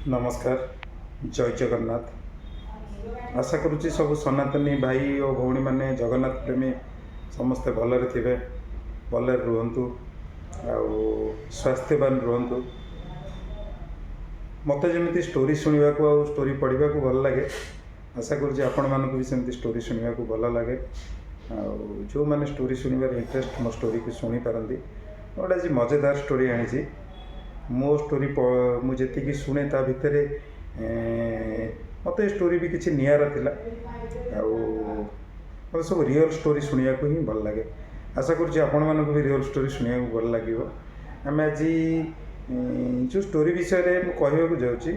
ନମସ୍କାର, ଜୟ ଜଗନ୍ନାଥ। ଆଶା କରୁଛି ସବୁ ସନାତନୀ ଭାଇ ଓ ଭଉଣୀମାନେ, ଜଗନ୍ନାଥ ପ୍ରେମୀ ସମସ୍ତେ ଭଲରେ ଥିବେ, ଭଲରେ ରୁହନ୍ତୁ ଆଉ ସ୍ୱାସ୍ଥ୍ୟବାନ ରୁହନ୍ତୁ। ମୋତେ ଯେମିତି ଷ୍ଟୋରି ଶୁଣିବାକୁ ଆଉ ଷ୍ଟୋରି ପଢ଼ିବାକୁ ଭଲ ଲାଗେ, ଆଶା କରୁଛି ଆପଣମାନଙ୍କୁ ବି ସେମିତି ଷ୍ଟୋରି ଶୁଣିବାକୁ ଭଲ ଲାଗେ। ଆଉ ଯେଉଁମାନେ ଷ୍ଟୋରି ଶୁଣିବାରେ ଇଣ୍ଟରେଷ୍ଟ, ମୋ ଷ୍ଟୋରିକୁ ଶୁଣିପାରନ୍ତି। ଗୋଟେ ଆଜି ମଜେଦାର ଷ୍ଟୋରି ଆଣିଛି। ମୋ ଷ୍ଟୋରି ମୁଁ ଯେତିକି ଶୁଣେ, ତା ଭିତରେ ମୋତେ ଏ ଷ୍ଟୋରି ବି କିଛି ନିଆରା ଥିଲା। ଆଉ ମୋତେ ସବୁ ରିଅଲ୍ ଷ୍ଟୋରି ଶୁଣିବାକୁ ହିଁ ଭଲ ଲାଗେ। ଆଶା କରୁଛି ଆପଣମାନଙ୍କୁ ବି ରିଅଲ୍ ଷ୍ଟୋରି ଶୁଣିବାକୁ ଭଲ ଲାଗିବ। ଆମେ ଆଜି ଯେଉଁ ଷ୍ଟୋରି ବିଷୟରେ ମୁଁ କହିବାକୁ ଯାଉଛି,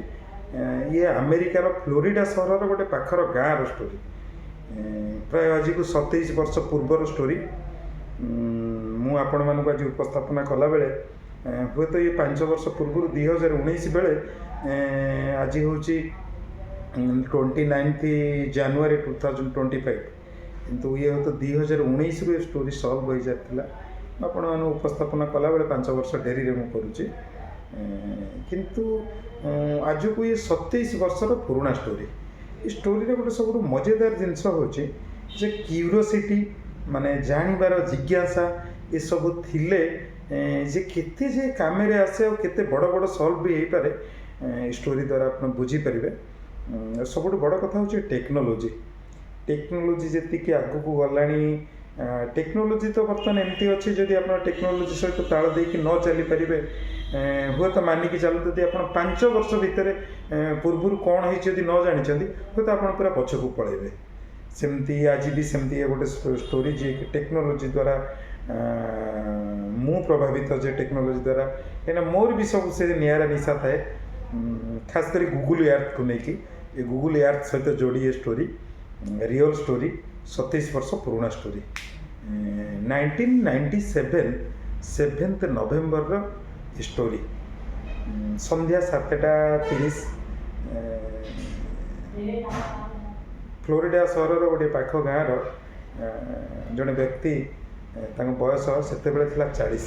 ଇଏ ଆମେରିକାର ଫ୍ଲୋରିଡ଼ା ସହରର ଗୋଟେ ପାଖର ଗାଁର ଷ୍ଟୋରି। ପ୍ରାୟ ଆଜିକୁ 27 ବର୍ଷ ପୂର୍ବର ଷ୍ଟୋରି। ମୁଁ ଆପଣମାନଙ୍କୁ ଆଜି ଉପସ୍ଥାପନା କଲାବେଳେ ହୁଏତ ଇଏ 5 ବର୍ଷ ପୂର୍ବରୁ, 2019 ବେଳେ। ଆଜି ହେଉଛି 29th January 2025, କିନ୍ତୁ ଇଏ ହୁଏତ 2019ରୁ ଏ ଷ୍ଟୋରି ସଲ୍ଭ ହୋଇସାରିଥିଲା। ଆପଣମାନଙ୍କୁ ଉପସ୍ଥାପନା କଲାବେଳେ 5 ବର୍ଷ ଡେରିରେ ମୁଁ କରୁଛି। କିନ୍ତୁ ଆଜକୁ ଇଏ 27 ବର୍ଷର ପୁରୁଣା ଷ୍ଟୋରି। ଏ ଷ୍ଟୋରିରେ ଗୋଟେ ସବୁଠୁ ମଜେଦାର ଜିନିଷ ହେଉଛି ଯେ କ୍ୟୁରିଓସିଟି, ମାନେ ଜାଣିବାର ଜିଜ୍ଞାସା, ଏସବୁ ଥିଲେ ଯେ କେତେ ଯେ କାମରେ ଆସେ ଆଉ କେତେ ବଡ଼ ବଡ଼ ସଲ୍ଭ ବି ହେଇପାରେ, ଏ ଷ୍ଟୋରି ଦ୍ୱାରା ଆପଣ ବୁଝିପାରିବେ। ସବୁଠୁ ବଡ଼ କଥା ହେଉଛି ଟେକ୍ନୋଲୋଜି। ଟେକ୍ନୋଲୋଜି ଯେତିକି ଆଗକୁ ଗଲାଣି, ଟେକ୍ନୋଲୋଜି ତ ବର୍ତ୍ତମାନ ଏମିତି ଅଛି, ଯଦି ଆପଣ ଟେକ୍ନୋଲୋଜି ସହିତ ତାଳ ଦେଇକି ନ ଚାଲିପାରିବେ, ହୁଏତ ମାନିକି ଚାଲନ୍ତୁ, ଯଦି ଆପଣ 5 ବର୍ଷ ଭିତରେ ପୂର୍ବରୁ କ'ଣ ହେଇଛି ଯଦି ନ ଜାଣିଛନ୍ତି, ହୁଏତ ଆପଣ ପୁରା ପଛକୁ ପଳେଇବେ। ସେମିତି ଆଜି ବି ସେମିତି ଇଏ ଗୋଟେ ଷ୍ଟୋରି, ଯିଏକି ଟେକ୍ନୋଲୋଜି ଦ୍ୱାରା ମୁଁ ପ୍ରଭାବିତ, ଯେ ଟେକ୍ନୋଲୋଜି ଦ୍ୱାରା, କାହିଁକିନା ମୋର ବି ସବୁ ସେ ନିଆରା ନିଶା ଥାଏ, ଖାସ କରି ଗୁଗୁଲ୍ ଆର୍ଥକୁ ନେଇକି। ଏ ଗୁଗୁଲ୍ ଆର୍ଥ ସହିତ ଯୋଡ଼ି ଏ ଷ୍ଟୋରି, ରିଅଲ୍ ଷ୍ଟୋରି, 27 ବର୍ଷ ପୁରୁଣା ଷ୍ଟୋରି। 1997 7th ନଭେମ୍ବରର ଏ ଷ୍ଟୋରି। ସନ୍ଧ୍ୟା 7:30। ଫ୍ଲୋରିଡ଼ା ସହରର ଗୋଟିଏ ପାଖ ଗାଁର ଜଣେ ବ୍ୟକ୍ତି, ତାଙ୍କ ବୟସ ସେତେବେଳେ ଥିଲା 40,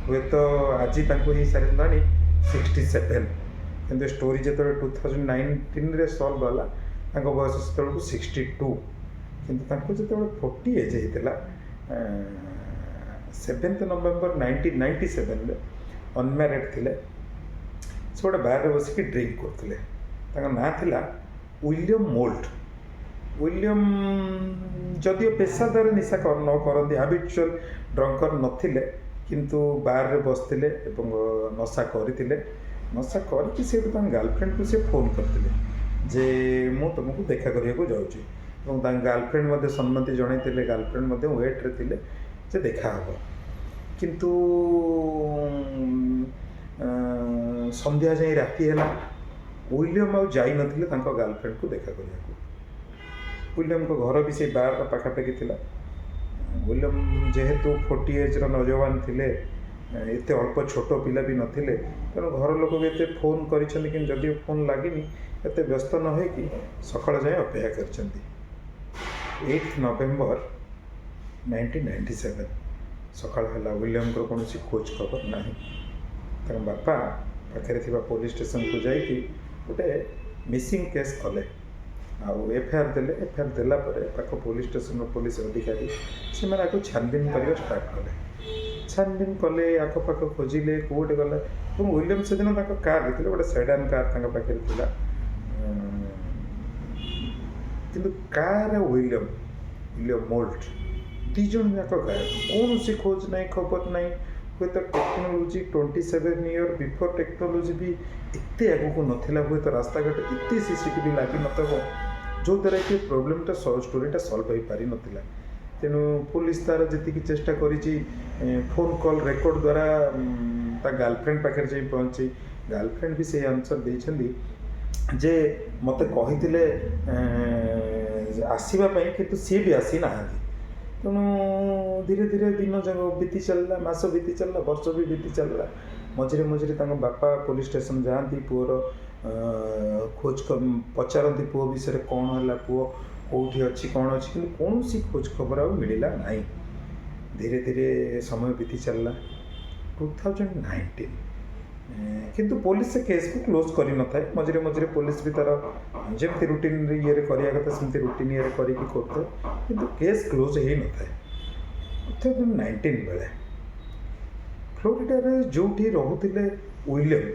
ହୁଏତ ଆଜି ତାଙ୍କୁ ହେଇସାରିଲାଣି 67। କିନ୍ତୁ ଷ୍ଟୋରି ଯେତେବେଳେ 2019ରେ ସଲ୍ଭ ହେଲା, ତାଙ୍କ ବୟସ ସେତେବେଳକୁ 62। କିନ୍ତୁ ତାଙ୍କୁ ଯେତେବେଳେ 40 ଏଜ୍ ହେଇଥିଲା, 7th November 1997ରେ, ଅନମ୍ୟାରେଡ଼ ଥିଲେ। ସେ ଗୋଟେ ବାରରେ ବସିକି ଡ୍ରିଙ୍କ କରୁଥିଲେ। ତାଙ୍କ ନାଁ ଥିଲା ୱିଲିୟମ୍ ମୋଲ୍ଟ। ୱିଲିୟମ୍ ଯଦିଓ ପେଶାଦାର ନିଶା ନ କରନ୍ତି, ହାବିଚୁଆଲ୍ ଡ୍ରଙ୍କର ନଥିଲେ, କିନ୍ତୁ ବାରରେ ବସିଥିଲେ ଏବଂ ନଶା କରିଥିଲେ। ନଶା କରିକି ସେଇଠୁ ତାଙ୍କ ଗାର୍ଲଫ୍ରେଣ୍ଡକୁ ସେ ଫୋନ୍ କରିଥିଲେ ଯେ ମୁଁ ତୁମକୁ ଦେଖା କରିବାକୁ ଯାଉଛି ଏବଂ ତାଙ୍କ ଗାର୍ଲଫ୍ରେଣ୍ଡ ମଧ୍ୟ ସମ୍ମତି ଜଣାଇଥିଲେ। ଗାର୍ଲଫ୍ରେଣ୍ଡ ମଧ୍ୟ ୱେଟ୍ରେ ଥିଲେ ଯେ ଦେଖା ହେବ। କିନ୍ତୁ ସନ୍ଧ୍ୟା ଯାଇ ରାତି ହେଲା, ୱିଲିୟମ୍ ଆଉ ଯାଇନଥିଲେ ତାଙ୍କ ଗାର୍ଲଫ୍ରେଣ୍ଡକୁ ଦେଖା କରିବାକୁ। ୱିଲିୟମଙ୍କ ଘର ବି ସେଇ ବାରର ପାଖାପାଖି ଥିଲା। ୱିଲିୟମ୍ ଯେହେତୁ 40 ଏଜ୍ର ନୌଜବାନ ଥିଲେ, ଏତେ ଅଳ୍ପ ଛୋଟ ପିଲା ବି ନଥିଲେ, ତେଣୁ ଘର ଲୋକ ବି ଏତେ ଫୋନ୍ କରିଛନ୍ତି, କିନ୍ତୁ ଯଦିଓ ଫୋନ୍ ଲାଗିନି, ଏତେ ବ୍ୟସ୍ତ ନ ହେଇକି ସକାଳ ଯାଏଁ ଅପେକ୍ଷା କରିଛନ୍ତି। 8th November 1997 ସକାଳ ହେଲା, ୱିଲିୟମଙ୍କର କୌଣସି ଖୋଜ ଖବର ନାହିଁ। ତାଙ୍କ ବାପା ପାଖରେ ଥିବା ପୋଲିସ ଷ୍ଟେସନକୁ ଯାଇକି ଗୋଟେ ମିସିଂ କେସ୍ କଲେ ଆଉ ଏଫଆଇଆର୍ ଦେଲେ। ଏଫଆଇଆର୍ ଦେଲା ପରେ ପାଖ ପୋଲିସ ଷ୍ଟେସନର ପୋଲିସ ଅଧିକାରୀ ସେମାନେ ଆକୁ ଛାନବିନ କରିବା ଷ୍ଟାର୍ଟ କଲେ। ଛାନବିନ କଲେ, ଆଖପାଖ ଖୋଜିଲେ, କେଉଁଠି ଗଲେ। ଏବଂ ୱିଲିୟମ୍ ସେଦିନ ତାଙ୍କ କାର୍ରେ ଥିଲେ, ଗୋଟେ ସେଡାନ୍ କାର୍ ତାଙ୍କ ପାଖରେ ଥିଲା। କିନ୍ତୁ କାର୍ ଆଉ ୱିଲିୟମ୍ ମୋଲ୍ଟ ଦୁଇ ଜଣ ଯାକ ଗାୟବ। କୌଣସି ଖୋଜ ନାହିଁ, ଖବର ନାହିଁ। ହୁଏତ ଟେକ୍ନୋଲୋଜି, 27 year before technology ବି ଏତେ ଆଗକୁ ନଥିଲା, ହୁଏତ ରାସ୍ତାଘାଟ ଏତେ ସିସିଟିଭି ଲାଗିନଥିବ, ଯେଉଁଦ୍ୱାରା କି ପ୍ରୋବ୍ଲେମଟା, ଷ୍ଟୋରିଟା ସଲ୍ଭ ହୋଇପାରିନଥିଲା। ତେଣୁ ପୋଲିସ ତା'ର ଯେତିକି ଚେଷ୍ଟା କରିଛି, ଫୋନ୍ କଲ୍ ରେକର୍ଡ଼ ଦ୍ୱାରା ତା ଗାର୍ଲଫ୍ରେଣ୍ଡ ପାଖରେ ଯାଇ ପହଞ୍ଚି ଗାର୍ଲଫ୍ରେଣ୍ଡ ବି ସେଇ ଆନ୍ସର୍ ଦେଇଛନ୍ତି ଯେ ମୋତେ କହିଥିଲେ ଆସିବା ପାଇଁ, କିନ୍ତୁ ସିଏ ବି ଆସିନାହାନ୍ତି। ତେଣୁ ଧୀରେ ଧୀରେ ଦିନ ଯାକ ବିତି ଚାଲିଲା, ମାସ ବିତି ଚାଲିଲା, ବର୍ଷ ବି ବିତି ଚାଲିଲା। ମଝିରେ ମଝିରେ ତାଙ୍କ ବାପା ପୋଲିସ ଷ୍ଟେସନ ଯାଆନ୍ତି, ପୁଅର ଖୋଜ ପଚାରନ୍ତି, ପୁଅ ବିଷୟରେ କ'ଣ ହେଲା, ପୁଅ କେଉଁଠି ଅଛି, କ'ଣ ଅଛି, କିନ୍ତୁ କୌଣସି ଖୋଜ ଖବର ଆଉ ମିଳିଲା ନାହିଁ। ଧୀରେ ଧୀରେ ସମୟ ବିତି ଚାଲିଲା। 2019 କିନ୍ତୁ ପୋଲିସ ସେ କେସ୍କୁ କ୍ଲୋଜ୍ କରିନଥାଏ। ମଝିରେ ମଝିରେ ପୋଲିସ ବି ତା'ର ଯେମିତି ରୁଟିନ୍ ଇଏରେ କରିବା କଥା, ସେମିତି ରୁଟିନ୍ ଇଏରେ କରିକି କରୁଥାଏ, କିନ୍ତୁ କେସ୍ କ୍ଲୋଜ୍ ହେଇନଥାଏ। 2019 ବେଳେ ଫ୍ଲୋରିଡ଼ାରେ ଯେଉଁଠି ରହୁଥିଲେ ୱିଲିୟମ୍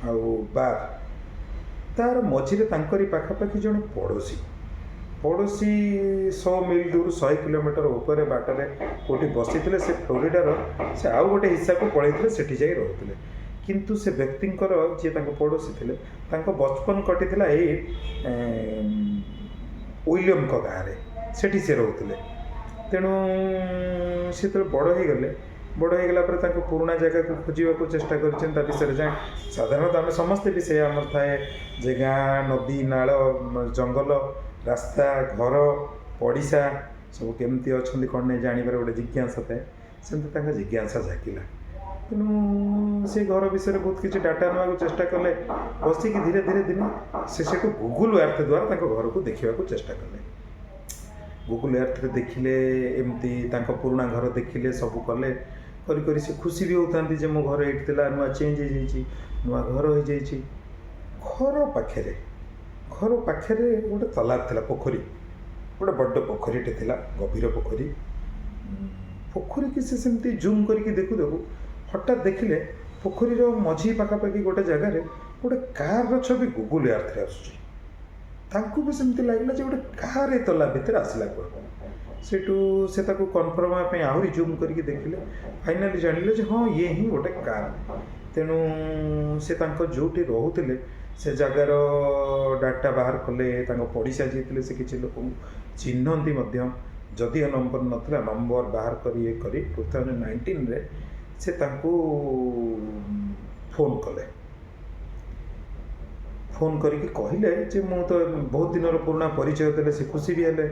ଆଉ ବାର୍, ତାର ମଝିରେ ତାଙ୍କରି ପାଖାପାଖି ଜଣେ ପଡ଼ୋଶୀ 100 ମିଲ୍ ଦୂର, 100 କିଲୋମିଟର ଉପରେ ବାଟରେ କେଉଁଠି ବସିଥିଲେ। ସେ ଫ୍ଲୋରିଡ଼ାର ସେ ଆଉ ଗୋଟେ ହିସ୍ସାକୁ ପଳେଇଥିଲେ, ସେଠି ଯାଇ ରହୁଥିଲେ। କିନ୍ତୁ ସେ ବ୍ୟକ୍ତିଙ୍କର, ଯିଏ ତାଙ୍କ ପଡ଼ୋଶୀ ଥିଲେ, ତାଙ୍କ ବଚପନ କଟିଥିଲା ଏଇ ୱିଲିୟମଙ୍କ ଗାଁରେ, ସେଠି ସେ ରହୁଥିଲେ। ତେଣୁ ସେ ଯେତେବେଳେ ବଡ଼ ହେଇଗଲେ, ବଡ଼ ହେଇଗଲା ପରେ ତାଙ୍କ ପୁରୁଣା ଜାଗାକୁ ଖୋଜିବାକୁ ଚେଷ୍ଟା କରିଛନ୍ତି, ତା ବିଷୟରେ ଜାଣି। ସାଧାରଣତଃ ଆମେ ସମସ୍ତେ ବି ସେଇଆ ଆମର ଥାଏ ଯେ ଗାଁ, ନଦୀ, ନାଳ, ଜଙ୍ଗଲ, ରାସ୍ତା, ଘର, ପଡ଼ିଶା ସବୁ କେମିତି ଅଛନ୍ତି, କ'ଣ ନାହିଁ, ଜାଣିବାର ଗୋଟେ ଜିଜ୍ଞାସା ଥାଏ। ସେମିତି ତାଙ୍କ ଜିଜ୍ଞାସା ଜାଗିଲା। ତେଣୁ ସେ ଘର ବିଷୟରେ ବହୁତ କିଛି ଡାଟା ନେବାକୁ ଚେଷ୍ଟା କଲେ ବସିକି ଧୀରେ ଧୀରେ। ଦିନେ ସେ ସେଠୁ ଗୁଗୁଲ୍ ଆର୍ଥ ଦ୍ୱାରା ତାଙ୍କ ଘରକୁ ଦେଖିବାକୁ ଚେଷ୍ଟା କଲେ। ଗୁଗୁଲ୍ ଆର୍ଥରେ ଦେଖିଲେ, ଏମିତି ତାଙ୍କ ପୁରୁଣା ଘର ଦେଖିଲେ, ସବୁ କଲେ। କରି କରି ସେ ଖୁସି ବି ହେଉଥାନ୍ତି ଯେ ମୋ ଘର ଏଇଠି ଥିଲା, ନୂଆ ଚେଞ୍ଜ ହେଇଯାଇଛି, ନୂଆ ଘର ହେଇଯାଇଛି। ଘର ପାଖରେ ଗୋଟେ ତାଲାବ ଥିଲା, ପୋଖରୀ, ଗୋଟେ ବଡ଼ ପୋଖରୀଟେ ଥିଲା, ଗଭୀର ପୋଖରୀ। ପୋଖରୀକି ସେ ସେମିତି ଜୁମ୍ କରିକି ଦେଖୁ ଦେଖୁ ହଠାତ୍ ଦେଖିଲେ ପୋଖରୀର ମଝି ପାଖାପାଖି ଗୋଟେ ଜାଗାରେ ଗୋଟେ କାର୍ର ଛବି ଗୁଗୁଲ୍ ଆର୍ଥରେ ଆସୁଛି। ତାଙ୍କୁ ବି ସେମିତି ଲାଗିଲା ଯେ ଗୋଟେ କାର୍ ଏ ତଲାବ ଭିତରେ ଆସିଲା କୁଆଡ଼ୁ। ସେଇଠୁ ସେ ତାକୁ କନଫର୍ମ ହେବା ପାଇଁ ଆହୁରି ଜୁମ୍ କରିକି ଦେଖିଲେ। ଫାଇନାଲି ଜାଣିଲେ ଯେ ହଁ, ଇଏ ହିଁ ଗୋଟେ କାର୍। ତେଣୁ ସେ ତାଙ୍କ ଯେଉଁଠି ରହୁଥିଲେ ସେ ଜାଗାର ଡାଟା ବାହାର କଲେ। ତାଙ୍କ ପଡ଼ିଶା ଯିଏ ଥିଲେ, ସେ କିଛି ଲୋକଙ୍କୁ ଚିହ୍ନନ୍ତି ମଧ୍ୟ, ଯଦିଓ ନମ୍ବର ନଥିଲା, ନମ୍ବର ବାହାର କରି ଇଏ କରି 2019ରେ ସେ ତାଙ୍କୁ ଫୋନ୍ କଲେ। ଫୋନ୍ କରିକି କହିଲେ ଯେ ମୁଁ ତ ବହୁତ ଦିନର ପୁରୁଣା ପରିଚୟ ଦେଲେ। ସେ ଖୁସି ବି ହେଲେ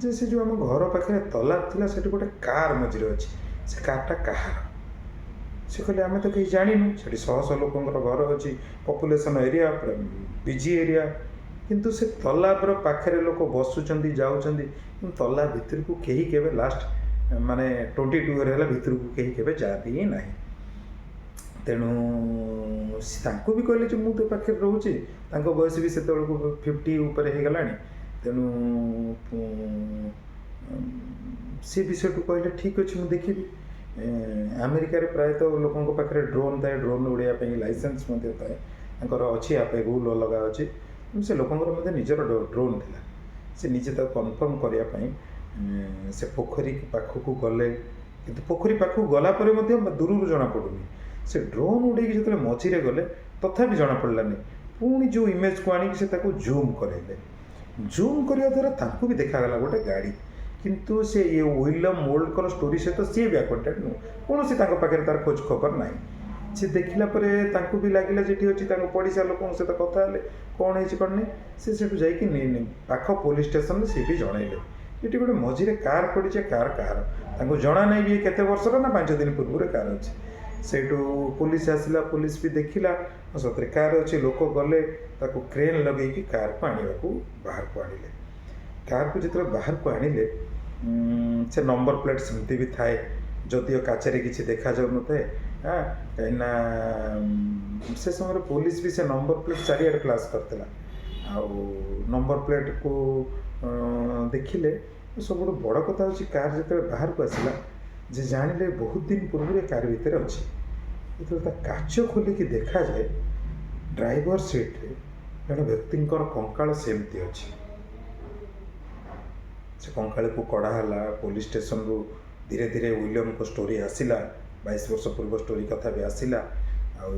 ଯେ ସେ ଯେଉଁ ଆମ ଘର ପାଖରେ ତଲାବ ଥିଲା, ସେଠି ଗୋଟେ କାର୍ ମଝିରେ ଅଛି, ସେ କାର୍ଟା କାହାର? ସେ କହିଲେ, ଆମେ ତ କେହି ଜାଣିନୁ। ସେଠି ଶହ ଶହ ଲୋକଙ୍କର ଘର ଅଛି, ପପୁଲେସନ୍ ଏରିଆ, ପୁରା ବିଜି ଏରିଆ। କିନ୍ତୁ ସେ ତଲାବର ପାଖରେ ଲୋକ ବସୁଛନ୍ତି, ଯାଉଛନ୍ତି, କିନ୍ତୁ ତଲାବ ଭିତରକୁ କେହି କେବେ ଲାଷ୍ଟ ମାନେ 22 ଇୟର୍ ହେଲା ଭିତରକୁ କେହି କେବେ ଯାଆନ୍ତି ହିଁ ନାହିଁ। ତେଣୁ ସେ ତାଙ୍କୁ ବି କହିଲେ ଯେ ମୁଁ ତୋ ପାଖରେ ରହୁଛି। ତାଙ୍କ ବୟସ ବି ସେତେବେଳକୁ 50 ଉପରେ ହେଇଗଲାଣି। ତେଣୁ ସେ ବି ସେଠୁ କହିଲେ, ଠିକ୍ ଅଛି, ମୁଁ ଦେଖିବି। ଆମେରିକାରେ ପ୍ରାୟତଃ ଲୋକଙ୍କ ପାଖରେ ଡ୍ରୋନ୍ ଥାଏ, ଡ୍ରୋନ୍ ଉଡ଼େଇବା ପାଇଁ ଲାଇସେନ୍ସ ମଧ୍ୟ ଥାଏ ତାଙ୍କର ଅଛି, ୟା ପାଇଁ ରୁଲ୍ ଅଲଗା ଅଛି। ତେଣୁ ସେ ଲୋକଙ୍କର ମଧ୍ୟ ନିଜର ଡ୍ରୋନ୍ ଥିଲା। ସେ ନିଜେ ତାକୁ କନଫର୍ମ କରିବା ପାଇଁ ସେ ପୋଖରୀ ପାଖକୁ ଗଲେ। କିନ୍ତୁ ପୋଖରୀ ପାଖକୁ ଗଲା ପରେ ମଧ୍ୟ ଦୂରରୁ ଜଣାପଡ଼ୁନି। ସେ ଡ୍ରୋନ୍ ଉଡ଼େଇକି ଯେତେବେଳେ ମଝିରେ ଗଲେ, ତଥାପି ଜଣାପଡ଼ିଲାନି। ପୁଣି ଯେଉଁ ଇମେଜକୁ ଆଣିକି ସେ ତାକୁ ଜୁମ୍ କରାଇଲେ। ଜୁମ୍ କରିବା ଦ୍ୱାରା ତାଙ୍କୁ ବି ଦେଖାଗଲା ଗୋଟେ ଗାଡ଼ି। କିନ୍ତୁ ସେ ଇଏ ୱିଲିୟମ୍ ମୋଲ୍ଡଙ୍କର ଷ୍ଟୋରି ସହିତ ସିଏ ବି ଆକ୍ୱେଣ୍ଟେଡ଼ ନୁହଁ, କୌଣସି ତାଙ୍କ ପାଖରେ ତାର ଖୋଜ ଖବର ନାହିଁ। ସେ ଦେଖିଲା ପରେ ତାଙ୍କୁ ବି ଲାଗିଲା ଯେ ଏଠି ଅଛି। ତାଙ୍କ ପଡ଼ିଶା ଲୋକଙ୍କ ସହିତ କଥା ହେଲେ, କ'ଣ ହେଇଛି, କ'ଣ ନାହିଁ। ସେ ସେଠୁ ଯାଇକି ପାଖ ପୋଲିସ ଷ୍ଟେସନରେ ସେ ବି ଜଣେଇଲେ, ଏଠି ଗୋଟେ ମଝିରେ କାର୍ ପଡ଼ିଛି, କାର୍ କାହାର ତାଙ୍କୁ ଜଣା ନାହିଁ ବି କେତେ ବର୍ଷର ନା 5 ଦିନ ପୂର୍ବରୁ କାର୍ ଅଛି। ସେଇଠୁ ପୋଲିସ ଆସିଲା, ପୋଲିସ ବି ଦେଖିଲା, ସତରେ କାର୍ ଅଛି। ଲୋକ ଗଲେ, ତାକୁ କ୍ରେନ୍ ଲଗେଇକି କାର୍କୁ ଆଣିବାକୁ ବାହାରକୁ ଆଣିଲେ। କାର୍କୁ ଯେତେବେଳେ ବାହାରକୁ ଆଣିଲେ, ସେ ନମ୍ବର ପ୍ଲେଟ୍ ସେମିତି ବି ଥାଏ, ଯଦିଓ କାଚରେ କିଛି ଦେଖାଯାଉନଥାଏ। ହଁ, କାହିଁକିନା ସେ ସମୟରେ ପୋଲିସ ବି ସେ ନମ୍ବର ପ୍ଲେଟ୍ ଚାରିଆଡ଼େ ଫ୍ଲାସ୍ କରିଥିଲା। ଆଉ ନମ୍ବର ପ୍ଲେଟ୍କୁ ଦେଖିଲେ। ସବୁଠୁ ବଡ଼ କଥା ହେଉଛି, କାର୍ ଯେତେବେଳେ ବାହାରକୁ ଆସିଲା, ଯେ ଜାଣିଲେ ବହୁତ ଦିନ ପୂର୍ବରୁ ଏ କାର୍ ଭିତରେ ଅଛି। ଯେତେବେଳେ ତା କାଚ ଖୋଲିକି ଦେଖାଯାଏ, ଡ୍ରାଇଭର ସିଟ୍ରେ ଜଣେ ବ୍ୟକ୍ତିଙ୍କର କଙ୍କାଳ ସେମିତି ଅଛି। ସେ କଙ୍କାଳକୁ କଢ଼ା ହେଲା ପୋଲିସ ଷ୍ଟେସନରୁ। ଧୀରେ ଧୀରେ ୱିଲିୟମଙ୍କ ଷ୍ଟୋରି ଆସିଲା, 22 ବର୍ଷ ପୂର୍ବ ଷ୍ଟୋରି କଥା ବି ଆସିଲା। ଆଉ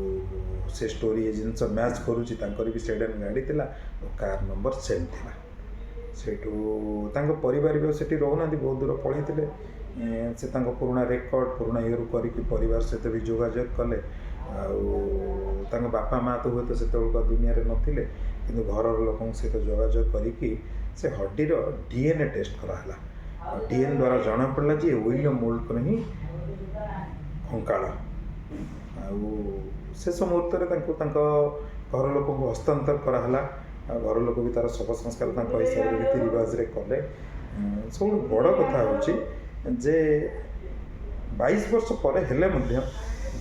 ସେ ଷ୍ଟୋରି ଏ ଜିନିଷ ମ୍ୟାଚ୍ କରୁଛି। ତାଙ୍କର ବି ସେଡାନ୍ ଗାଡ଼ି ଥିଲା ଆଉ କାର୍ ନମ୍ବର ସେମ୍ ଥିଲା। ସେଇଠୁ ତାଙ୍କ ପରିବାର ବି ଆଉ ସେଠି ରହୁନାହାନ୍ତି, ବହୁତ ଦୂର ପଳେଇଥିଲେ। ସେ ତାଙ୍କ ପୁରୁଣା ରେକର୍ଡ଼, ପୁରୁଣା ଇଏରୁ କରିକି ପରିବାର ସହିତ ବି ଯୋଗାଯୋଗ କଲେ। ଆଉ ତାଙ୍କ ବାପା ମା' ତ ହୁଏତ ସେତେବେଳକୁ ଆଉ ଦୁନିଆରେ ନଥିଲେ, କିନ୍ତୁ ଘରର ଲୋକଙ୍କ ସହିତ ଯୋଗାଯୋଗ କରିକି ସେ ହଡ୍ଡିର ଡିଏନ୍ଏ ଟେଷ୍ଟ କରାହେଲା। ଆଉ ଡିଏନ୍ଏ ଦ୍ୱାରା ଜଣାପଡ଼ିଲା ଯେ ୱିଲିୟମ ମୋଲ୍ଡଙ୍କର ହିଁ କଙ୍କାଳ। ଆଉ ଶେଷ ମୁହୂର୍ତ୍ତରେ ତାଙ୍କୁ ତାଙ୍କ ଘର ଲୋକଙ୍କୁ ହସ୍ତାନ୍ତର କରାହେଲା। ଆଉ ଘର ଲୋକ ବି ତା'ର ଶବ ସଂସ୍କାର ତାଙ୍କ ହିସାବରେ ରୀତି ରିବାଜରେ କଲେ। ସବୁଠୁ ବଡ଼ କଥା ହେଉଛି ଯେ 22 ବର୍ଷ ପରେ ହେଲେ ମଧ୍ୟ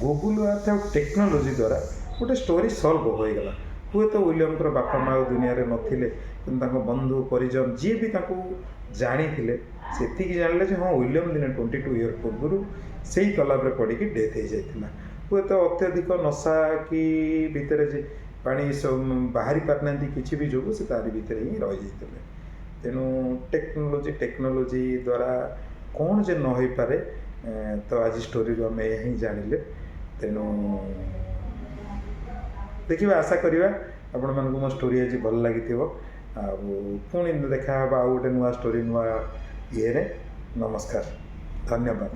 ଗୁଗୁଲ୍ ଆର୍ଥ ଆଉ ଟେକ୍ନୋଲୋଜି ଦ୍ୱାରା ଗୋଟେ ଷ୍ଟୋରି ସଲ୍ଭ ହୋଇଗଲା। ହୁଏତ ୱିଲିୟମଙ୍କର ବାପା ମା' ଆଉ ଦୁନିଆରେ ନଥିଲେ, କିନ୍ତୁ ତାଙ୍କ ବନ୍ଧୁ ପରିଜନ ଯିଏ ବି ତାଙ୍କୁ ଜାଣିଥିଲେ ସେତିକି ଜାଣିଲେ ଯେ ହଁ, ୱିଲିୟମ ଦିନେ 22 ଇୟର୍ ପୂର୍ବରୁ ସେଇ ତଲାବରେ ପଡ଼ିକି ଡେଥ୍ ହେଇଯାଇଥିଲା। ହୁଏତ ଅତ୍ୟଧିକ ନଶା କି ଭିତରେ ଯେ ପାଣି ସବୁ ବାହାରି ପାରିନାହାନ୍ତି, କିଛି ବି ଯୋଗୁଁ ସେ ତାରି ଭିତରେ ହିଁ ରହିଯାଇଥିଲେ। ତେଣୁ ଟେକ୍ନୋଲୋଜି ଦ୍ୱାରା କ'ଣ ଯେ ନ ହେଇପାରେ, ତ ଆଜି ଷ୍ଟୋରିରୁ ଆମେ ଏହା ହିଁ ଜାଣିଲେ। ତେଣୁ ଦେଖିବା, ଆଶା କରିବା ଆପଣମାନଙ୍କୁ ମୋ ଷ୍ଟୋରି ଆଜି ଭଲ ଲାଗିଥିବ। ଆଉ ପୁଣି ଦେଖା ହେବା ଆଉ ଗୋଟେ ନୂଆ ଷ୍ଟୋରି, ନୂଆ ଇଏରେ। ନମସ୍କାର, ଧନ୍ୟବାଦ।